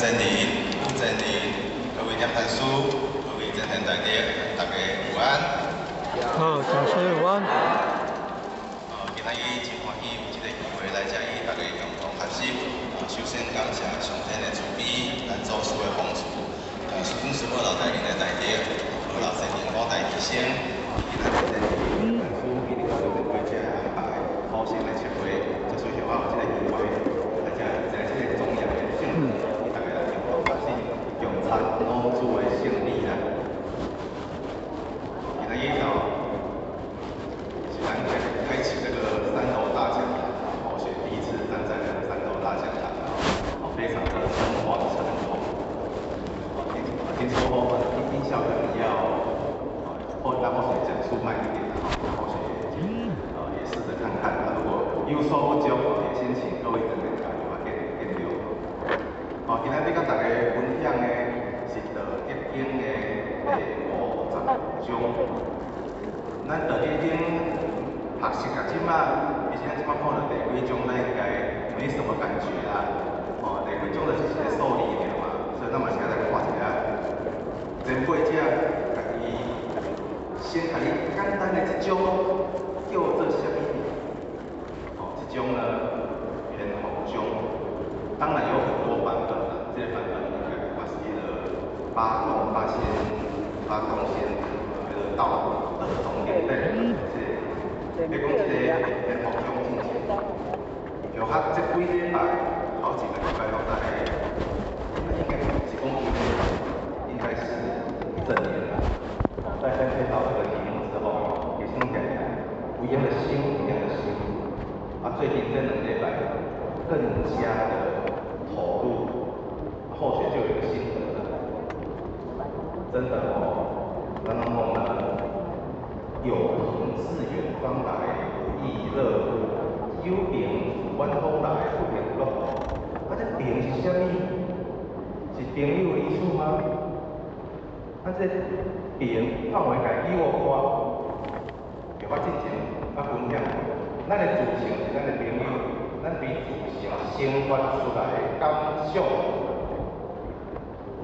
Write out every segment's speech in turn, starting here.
真理，傅真理，各位念禅师，各位真贤大德，大家午安。好，大家午安。今仔日真歡喜有這个機會來遮與大家共同學習。首先感謝上天的慈悲，咱祖師的奉持，師父師母老大人的大德，和老師靈寶大提升，以及咱真理念禪師一直到六月這個安排，好心來設會，這所以我有這個機會來遮在這个莊嚴的聖地，與大家來共同學習，共參老子的聖理啦。今仔日哦，是咱開開啟這個三樓大講堂，後學第一次站在這個三樓大講堂，哦，非常的誠惶誠恐。聽說音效可能要，哦，那後學講述慢一點，後學也試着看看，如果有所不足，也先請各位等等加油啊，見見諒。好，今仔日佮大家分享的是《道德經》的第50章。咱道德經學習到這馬，其實咱這馬看著第幾章，咱應該沒什麼感覺啦。哦，第幾章就是一個數字爾嘛，所以咱嘛是愛來看一下。前輩者家己先共你簡單的這章叫做啥物？哦，這章呢，玄符章，當然有很多版本啦，這個版本應該嘛是彼个八洞八仙、八洞仙，彼个道道宗經典，這個，你講這个玄符章進前，就較這幾禮拜，好幾個禮拜攏在，應該是講應該是一整年了。在分配到這個題目之後，也是講不一樣的心，不一樣的心。啊，最近這2禮拜更加的投入，後學就有一個心得了。真的哦，咱攏講呢，有朋自遠方來，不亦樂乎？有朋自遠方來，不亦樂乎？啊，這朋是啥物？是朋友的意思嗎？啊，這朋範圍共以我寬，就我進前捌分享過，咱的自性是咱的朋友，咱對自性生發出來的感想，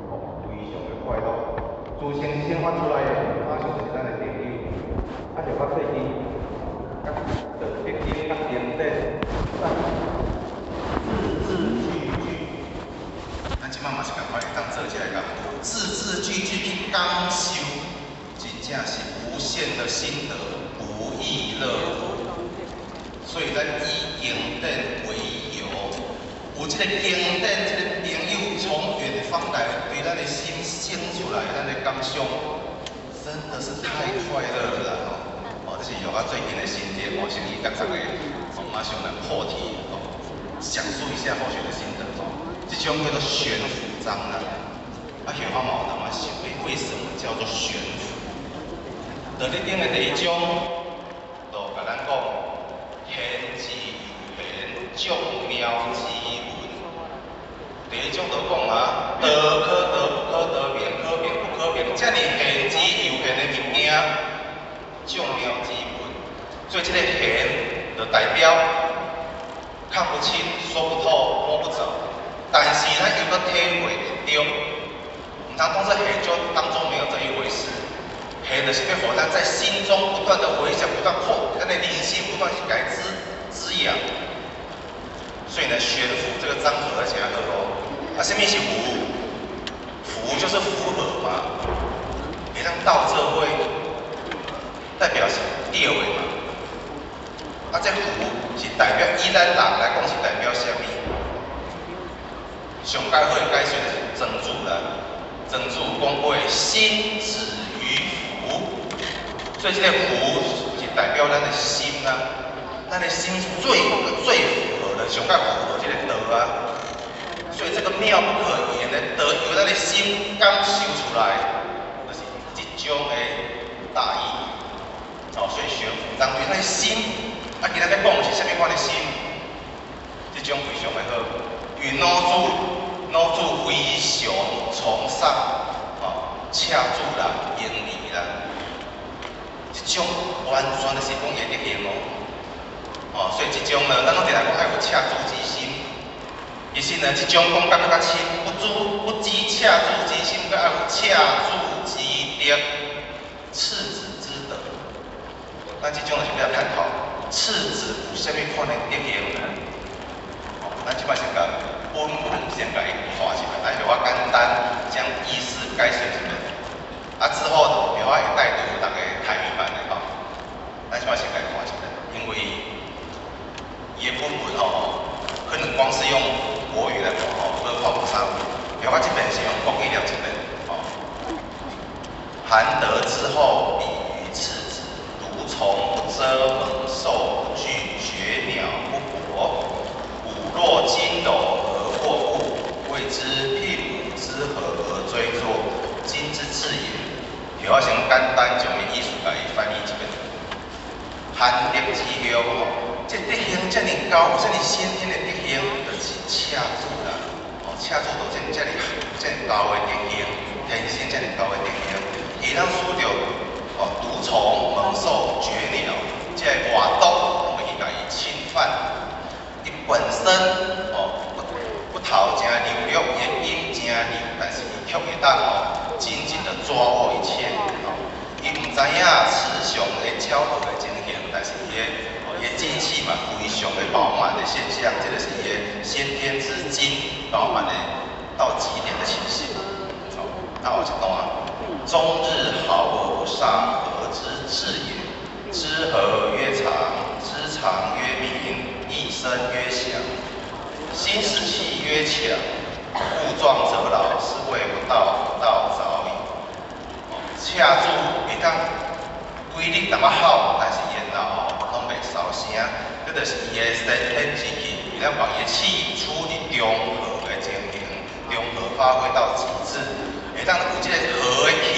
哦，非常的快樂。自性生發出來的感想是咱的朋友，啊，就我最近，佮道德經佮經典，字字句句，咱這擺嘛是仝款會當做這个工夫，字字句句去感受，真正是無限的心得，不亦樂乎。所以咱以經典為友，有這個經典，這個朋友從遠方來，對咱的心生出來，咱的感想，真的是太快樂了吼！哦，這是我最近的心得，我先去佮大家，哦，馬上來破題，哦，講述一下後學的心得哦。這種叫做玄符章啦，啊，玄法嘛有淡仔想，為什麼叫做玄符？道德經的第一章，就共咱講，玄之又玄，眾妙之門。第一章就講啊，道可道，不可道；名可名，不可名。遮爾玄之又玄的物件，眾妙之門。所以這個玄就代表看不清、說不透、摸不着，但是咱又閣體會會著。毋通當做玄就當作沒有這一回事。玄就是欲予咱在心中不斷的回想，不斷擴，咱的靈性不斷去共滋養。所以呢，玄符這個章合起來好哦。啊，啥物是符？符就是符合嘛。會當鬥做伙，代表是對的嘛。啊，這符是代表以咱人來講是代表啥物？上蓋好的解釋就是莊子啦。莊子講過，心止於符，所以這個符是代表咱的心啊。咱的心最最符合的，上蓋符合這個道啊。所以這個妙不可言的道，由咱的心感受出來，就是這種的大意。哦，所以玄符章對咱的心，啊，今仔日講的是啥物款的心？這種非常的好，因為老子，老子非常崇尚，哦，赤子啦、嬰兒啦，這種完全就是講伊的德行哦。哦，所以這種呢，咱攏定定講愛有赤子之心。其實呢，這種講甲較較深，不知不只赤子之心，閣愛有赤子之德，赤子之德。咱這種就是欲探討赤子有啥物款的德行。哦，咱這擺先共本文先共伊看一下，來予我簡單將意思解釋一遍。啊，之後予我會帶讀逐个台語版的吼。咱這擺先共伊看一下，因為伊的本文吼，可能光是用國語來看吼，閣看無啥。予我這邊是用國語念一遍，吼。含德之厚，比於赤子，毒蟲不蜇，猛獸不懼，絕鳥不搏。骨若筋柔而握固，謂之牝牡之合而追作，今之至也。予我先簡單將伊意思共伊翻譯一遍。含德之後吼，這德行遮爾高，有遮爾先天的德行，就是赤子啦。哦，赤子就這遮爾遮爾高的德行，天生遮爾高的德行，伊通輸著哦毒蟲、猛獸、絕鳥，這个外毒攏會去共伊侵犯。伊本身哦骨骨頭誠柔弱，伊的筋誠柔，但是伊卻會當哦緊緊的抓握一切。哦，伊毋知影雌雄的交合的情形，但是伊的哦伊的精氣嘛非常的飽滿的現象，這個是伊的先天之精飽滿的到極點的情形。好，那後一段，終日號而不煞，和之至也。知和曰常，知常曰明，一生曰祥。心使氣曰強，物壯則老，是謂不道，不道早已。赤子會當規日淡薄吼，但是伊的腦攏袂梢聲，這就是伊的先天之氣，伊咱把伊的氣處佇中和的情形，中和發揮到極致，會當有這個和的氣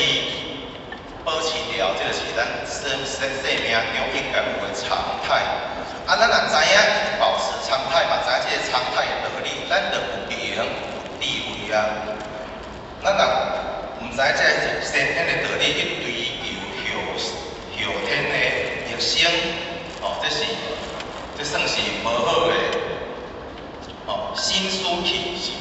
保持牢，這個是咱生命中應該有的常態。啊，咱若知影保持常態嘛，知影這個常態的道理，咱就有明有智慧啊。咱若毋知這個先天的道理去追求後天的逆生，哦，這是這算是無好的。哦，心思氣是，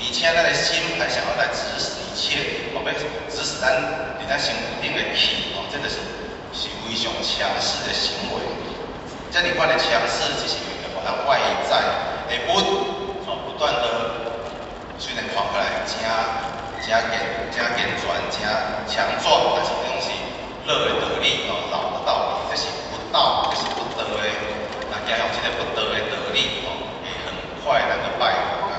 而且咱的心還想要來指使一切，哦，欲指使咱佇咱身軀頂的氣，哦，這就是是非常強勢的行為。這爾款的強勢，只是予咱外在的物，哦，不斷的，雖然看起來誠誠健、誠健全、誠強壯，但是這種是老的道理，哦，老的道理，這是不道，這是不道的。若行向這个不道的道理，哦，會很快咱就敗亡啊。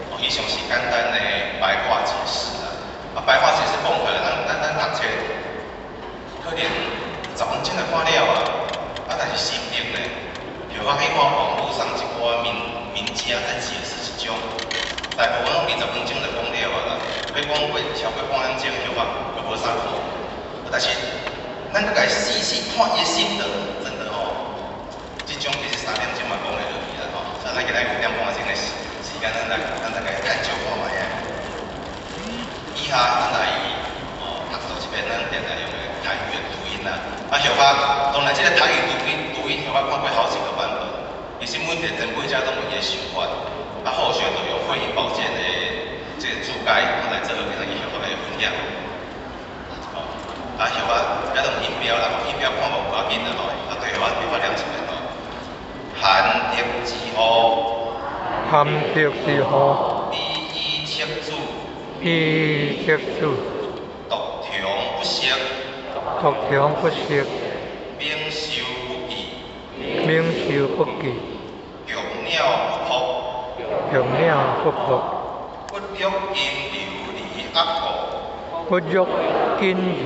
哦，以上是簡單的白話解釋啦。啊，白話解釋講起來，咱讀冊可能10分鐘就看了啊。啊，但是心得呢，比如我去看網路上一寡名家在解釋這種，大部分攏20分鐘就講了啊啦。欲講過超過半點鐘，許可閣無啥看。但是咱閣共伊細細看伊的心得，真的吼，這種其實3點鐘嘛講會落去啦吼。所以咱今仔5點半鐘的時間，咱來共伊探究看覓啊。以下咱來哦讀讀一遍咱定定用的台語的讀音啦。啊，許可當然這個台語讀音，許可看過好幾個版本。其實每一個前輩者攏有伊的想法。啊，後續就用惠嬰寶鑑的這個注解來做今仔日許可的分享。哦，啊，許可遐攏有音標啦，音標看無無要緊啦吼。啊，對，許可念一遍吼。含德之厚，含德之厚，比以赤子，比以赤子，毒蟲不食，毒蟲不食，猛獸不懼，猛獸不懼，強鳥不撲，強鳥不撲，骨弱筋柔而壓固，骨弱筋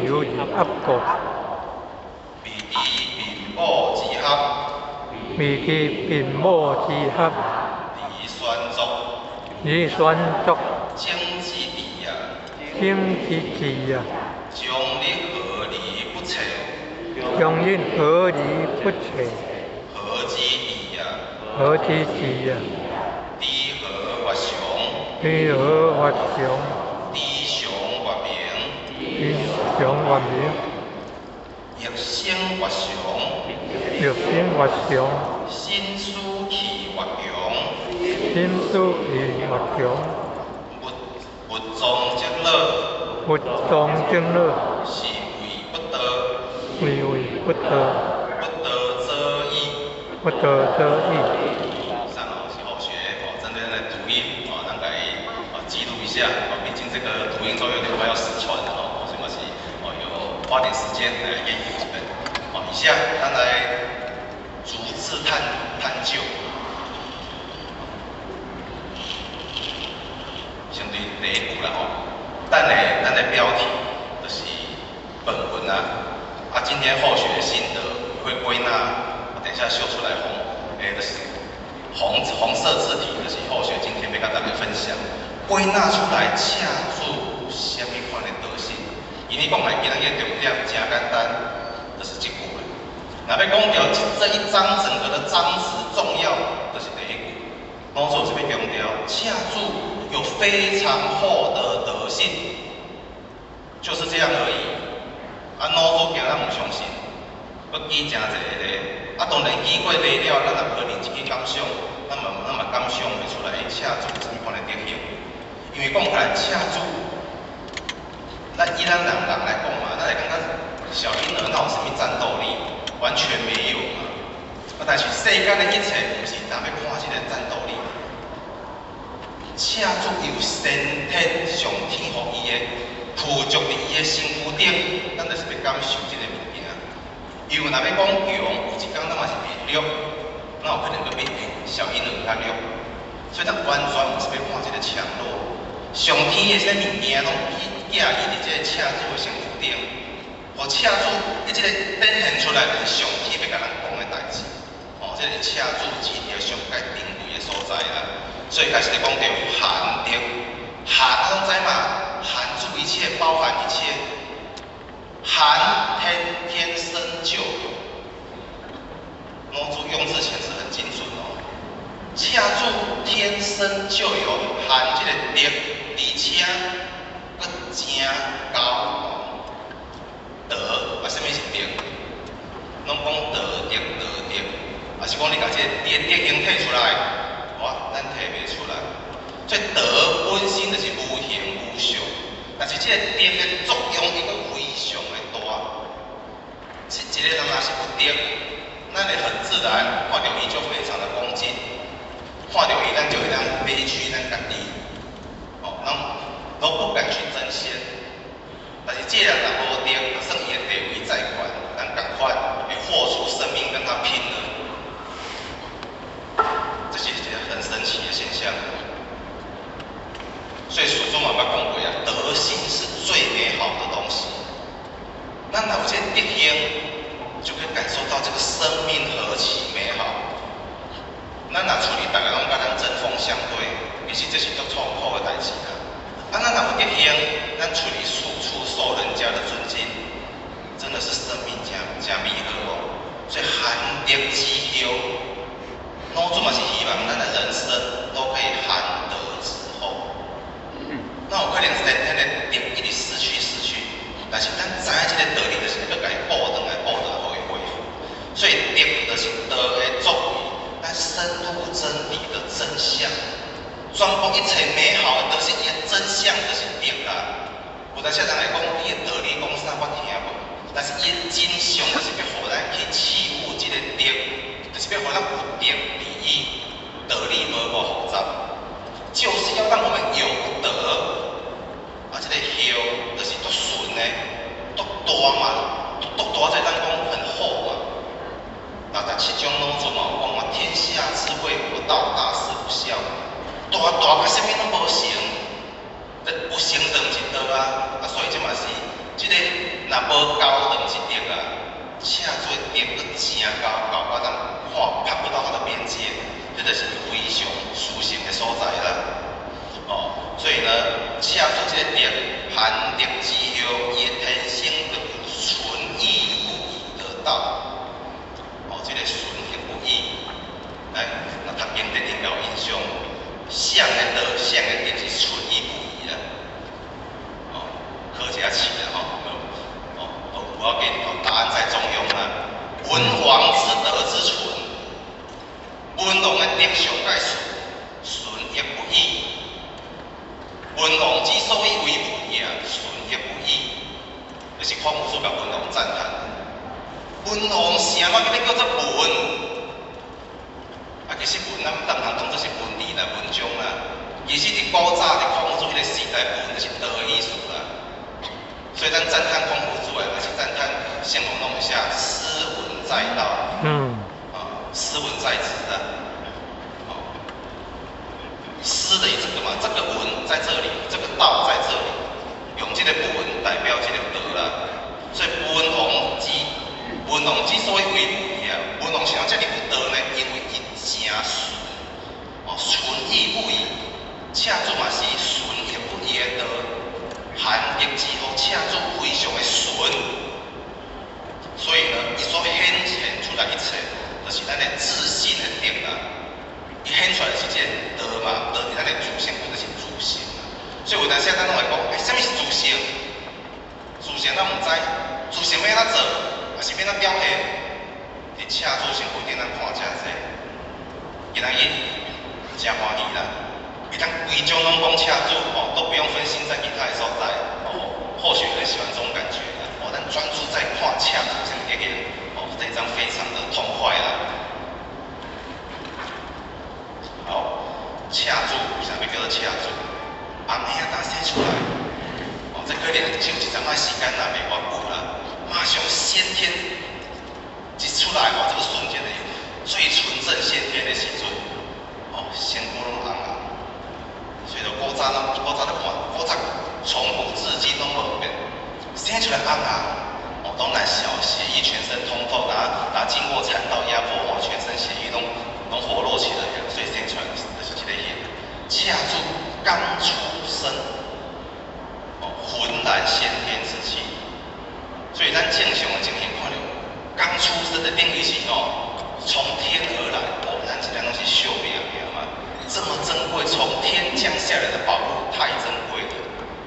柔而壓固，未知牝牡之合，未知牝牡之合，而宣作，而宣作，整之治也，整之治也，終日和而不徹，終日和而不徹，和之治也，和之治也，知和曰常，知和曰常，知常曰明，知常曰明，逆生曰常，逆生曰常，心思氣曰強，心思意越強，物物藏則樂，物藏則樂，是謂不道，是謂不道，不道則已，不道則已。上哦是後學哦，針對咱的讀音哦，咱來記錄一下哦，畢竟這個讀音都有點快要失傳了哦，所以嘛是哦有花點時間來研究這個。哦，以下咱來逐字探究。先對第一句啦吼，等下標題就是本文啊，啊，今天後學心得會歸納，我等一下秀出來紅，就是紅色字體，就是後學今天欲佮大家分享，歸納出來赤子有啥物款的德性？因為講來今仔日重點誠簡單，就是這句話。若欲講著這一章整個的章詞重要，就是第一句。老祖這邊強調，赤子有非常厚的德性，就是這樣而已。啊，老祖驚咱毋相信，閣記誠濟個例。啊，當然記過例了，咱也可能一去感想，咱嘛感想袂出來，赤子有啥物款的德行？因為講起來，赤子，咱以咱人人來講嘛，咱會感覺小嬰兒哪有啥物戰鬥力？完全沒有嘛。啊，但是世間的一切，毋是單欲看這個戰鬥力。赤子有先天上天予伊的，附著佇伊的身軀頂，咱就是欲感受這個物件。因為若欲講強，有一工咱嘛是會弱，哪有可能閣比小嬰兒較弱？所以咱完全毋是欲看這個強弱。上天的這個物件攏寄予佇這個赤子的身軀頂，予赤子伊這個展現出來，就是上天欲共咱講的代誌。哦，這個赤子之德上蓋珍貴的所在啦。所以開始咧講著含德，含攏知嘛？含住一切，包含一切。含天天生就有，老祖用字遣詞很精準哦。赤子天生就有含這個德，而且閣誠高。德啊，啥物是德？攏講道德，道德，啊是講你共這個德德行提出來，哇，咱提袂出來。所以德本身就是無形無相，但是這個德的作用，伊閣非常的大。一個人若是有德，咱會很自然看著伊就非常的恭敬，看著伊咱就會當卑屈咱家己，哦，攏都不敢去爭先。但是這個人若無德，就算伊的地位再懸，咱仝款會豁出生命跟他拼了。這是一個很神奇的現象。所以書中嘛捌講過啊，德性是最美好的東西。咱若有這個德行，就可以感受到這個生命何其美好。咱若出去，逐家攏共咱針鋒相對，其實這是足痛苦的代誌啦。啊，咱若有德行，咱出去處處受人家的尊敬，真的是生命誠誠美好哦。所以含德之厚，老祖嘛是希望咱的人生都可以含德之厚。哪有可能先天的德一直失去失去？但是咱知影這個道理，就是閣共伊補轉來補轉來，予伊恢復。所以德就是道的作為，咱深入真理的真相。全部一切美好的都是伊的真相，就是德啦。有當時人會講，伊的道理講啥我聽無，但是伊的真相就是欲予咱去契悟這個德，就是欲予咱有德利益，道理無偌複雜，就是要讓我們有德。啊，這個厚就是足順的，足大嘛，足大這咱講很厚嘛。那第七章老子嘛有講嘛，天下之謂不道，大事不肖。大大甲啥物攏無成，這有成就毋是道啊！啊，所以這嘛是這個若無高就毋是德啊。赤子的德閣誠高，高到咱看看不到它的邊界，這就是非常殊勝的所在啦。哦，所以呢，赤子這個德，含德之後，伊的天生就有純義不移的道。哦，這個純而不異，來，那讀經典應該有印象。聖的道，聖的德是純義不移啦。哦，考一下試啦吼。哦，無要緊，答案在中庸啦。文王之德之純，文王的德上蓋純，純文王之所以為文也，純亦不已，就是孔夫子共文王讚嘆。文王啥物叫做文？啊，其實文咱毋通當做是文字啦、文章啦。其實佇古早佇孔夫子彼個時代，文就是道的意思啦。所以咱讚嘆孔夫子的，也是讚嘆聖王攏會寫斯文在道。啊，斯文在茲的。哦，斯的這個嘛，這個文在這裡，這個道在這裡，用這個文代表這個道啦。所以文王之所以為文也，文王啥遮爾有道呢？因為伊誠純，哦，純亦不移。赤子嘛是純亦不移的道，含德之後，赤子非常的純。所以呢，伊所顯現出來一切，就是咱的自信的德啦。伊顯出來是這個道嘛，道佇咱的自性，本就是自性啦。所以有當時咱攏會講，欸，啥物是自性？自性咱毋知，自性欲按怎做，抑是欲按怎表現？佇赤子身軀頂，咱看誠濟，今仔日誠歡喜啦！會當規章攏講赤子哦，都不用分心在其他的所在哦。或許很喜歡這種感覺啦，哦，咱專注在看赤子這個電影，哦，這一張非常的痛快啦。好，赤子為啥物叫做赤子？紅兄剛生出來，哦，這可能是有一陣仔時間啦，袂偌久啦，馬上先天一出來哦，這個瞬間的最純正先天的時陣，哦，身軀攏紅啊。所以就古早攏古早就看，古早從古至今攏無變，生出來紅啊，哦，當然小血液全身通透，哪經過產道壓迫，哦，全身血液攏活絡起來，所以生出來就是這個形。赤子剛出生，哦，渾然先天之氣，所以咱正常的情形看著，剛出生的定義是哦，從天而來，哦，咱這個攏是惜命命嘛。這麼珍貴，從天降下來的寶物太珍貴了。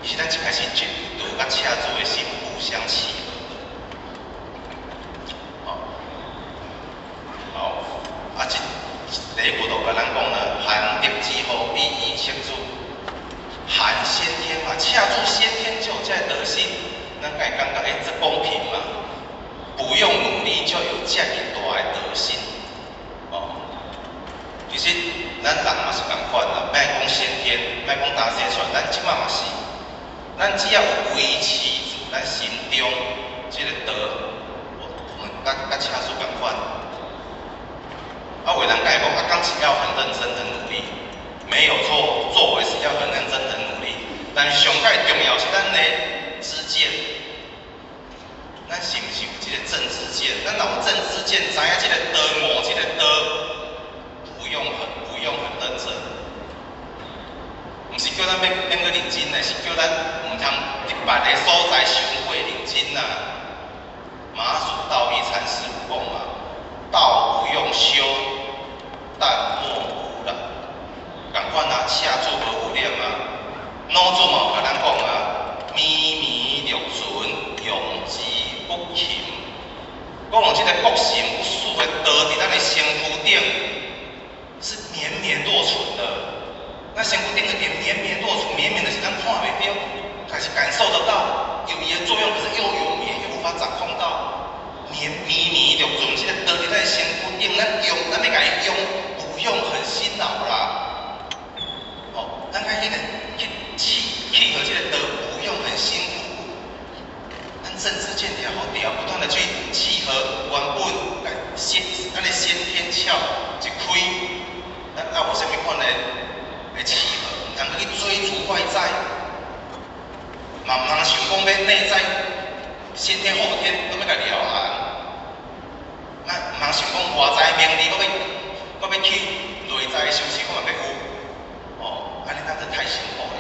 其實咱一開始就有佮赤子的心互相契合的。好，好，啊，這第一句就共咱講呢，含德之後，必以赤子。含先天嘛，赤子先天就有這個德性，咱會感覺欸，這公平嘛？不用努力就有這麼大的德性，哦。其實咱人嘛是仝款啦，莫講先天，莫講當生出來，咱這擺嘛是，咱只要有維持住咱心中這個道，我們佮赤子仝款。啊，有人會講啊，剛是要很認真、很努力，沒有錯，作為是要很認真、很努力，但上蓋重要是咱的知見，咱是毋是有這個正知見？咱若有正知見，知影這個道，悟這個道。不用很認真，毋是叫咱免去認真的，是叫咱毋通佇別个所在傷過認真啦。馬祖道一禪師有講嘛，道不用修，但莫污染。仝款啊，赤子無污染啊。老子嘛有共咱講啊，綿綿六存，用之不勤。講這個國神不死的道佇咱的身軀頂。是綿綿若存的，那身軀頂個點綿綿若存，綿綿的是咱看袂著，但是感受得到，有伊的作用，可是又有綿又無法掌控到。綿綿綿六存，這個道佇咱身軀頂，咱用，咱欲共伊用，不用很辛勞啦。哦，咱愛彼個去契合這個道，不用很辛苦。咱正知見調好調，不斷的去契合原本先咱的先天竅一開。咱愛有啥物款的契合，毋通去追逐外在，嘛毋通想講欲內在先天後天攏欲共療紅。咱毋通想講外在名利，閣欲去內在修持，閣嘛欲有。哦，按呢咱就太辛苦了。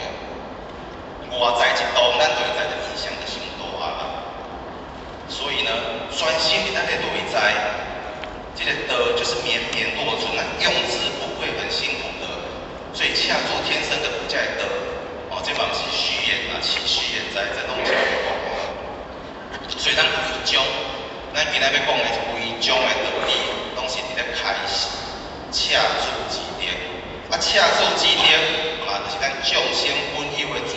外在一動，咱內在的影響就傷大啦。所以呢，專心佇咱的內在，這個道就是綿綿若存，咱用之不會很辛苦的。所以赤子天生的有這個道，哦，這嘛毋是虛言啊，虛言在這攏是講。所以咱規章，咱今仔欲講的規章的道理，攏是佇咧開示赤子之德。啊，赤子之德嘛，就是咱眾生本有的自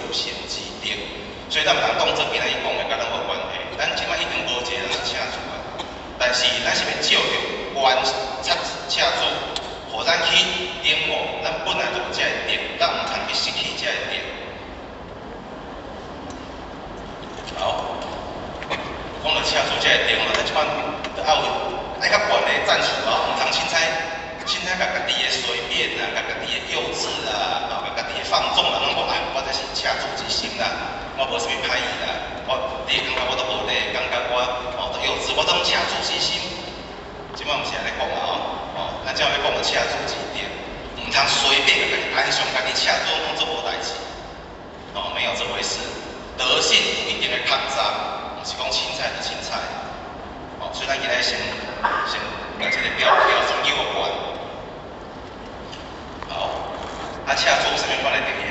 去領悟，咱本來就有這个德，咱毋通去失去這个德。好，講到赤子這个德嘛，咱這擺都愛有愛較懸的讚許啊，毋通凊彩凊彩共家己的隨便啊，共家己的幼稚啊，啊，共家己的放縱啦，攏講啊，我這是赤子之心啦，我無啥物歹意啦，我你會感覺我都無禮，感覺我哦都幼稚，我都攏赤子之心。這擺毋是按呢講啊，哦，哦，咱這欲講的赤子之德，毋通隨便共家己安想家己赤子攏做無代誌，哦，沒有這回事。德性有一定的抗爭，毋是講凊彩就凊彩。哦，所以咱今日先先共這个標準給我懸。好，啊，赤子有啥物款的特徵？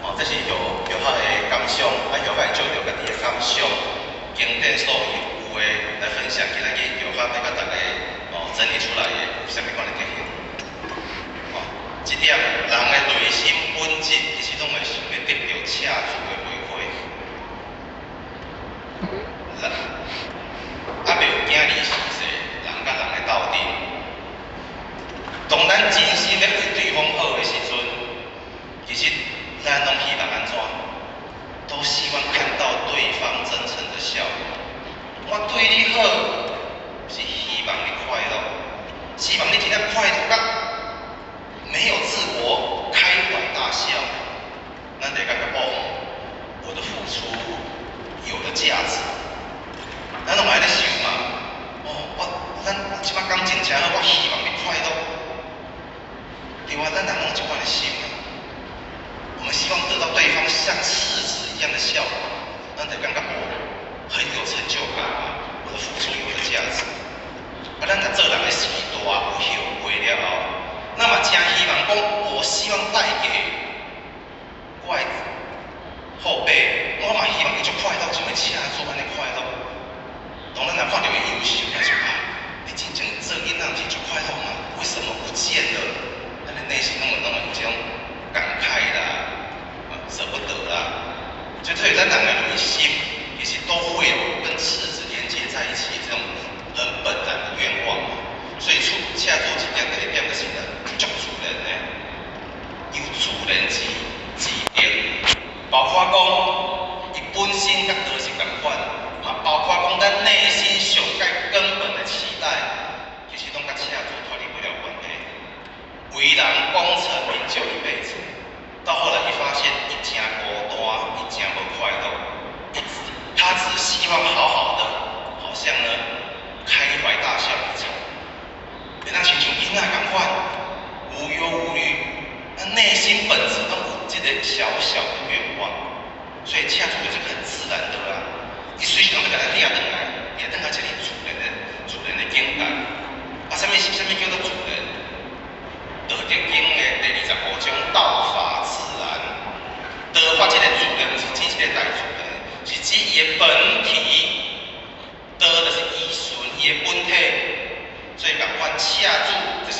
哦，這是藥藥學的感想，啊，藥學會照著家己的感想，經典所有的來分享，今仔日藥學欲共大家哦整理出來的有啥物款的特徵？哦，這點人的內心本質其實攏會想欲得著赤子的回饋。人猶未有囝兒時勢，人佮人的鬥陣。當咱真心欲為對方好的時陣，其實咱攏希望按怎？都希望看到對方真誠的笑容。我對你好，是希望你快樂，希望你真正快樂甲沒有自我，開懷大笑。咱就會感覺哦，我的付出有了價值。咱攏會按呢想嘛？哦，我咱這擺感情誠好，我希望你快樂。對啊，咱人攏這款的想啊。我們希望得到對方像赤子一樣的笑容，咱就感覺哦，很有成就感啊！我的付出有了價值。啊，咱若做人的時大有後悔了後，咱嘛誠希望講，我希望帶給我的後輩，我嘛希望伊足快樂，像赤子按呢快樂。當咱若看著伊優秀，咱想啊，你真正做囡仔毋是足快樂嗎？為什麼不見了？咱的內心攏會攏會有這種感慨啦，啊，捨不得啦。就所以咱人的內心，其實都會有跟赤子連接在一起這種很本然的願望。所以出赤子一點第二點就是呢，足自然的，有自然之德，包括講伊本身佮德是仝款，嘛包括講咱內心上蓋根本的期待，其實攏佮赤子脫離不了關係。為人功成名就一輩子，到後來伊發現伊誠孤單，伊誠無快樂，他只希望好好的，好像呢開懷大笑一場，會當親像囡仔仝款，無憂無慮，那內心本質攏有這個小小的願望，所以赤子就是很自然的啊，伊隨時攏欲共咱掠轉來，掠轉來這個自然的境界。啊，啥物叫做自然？道德經的第25章，道法自然。道法這個自然，毋是指一個大自然，是指伊的本體。道就是依循伊的本體，所以仝款赤子就是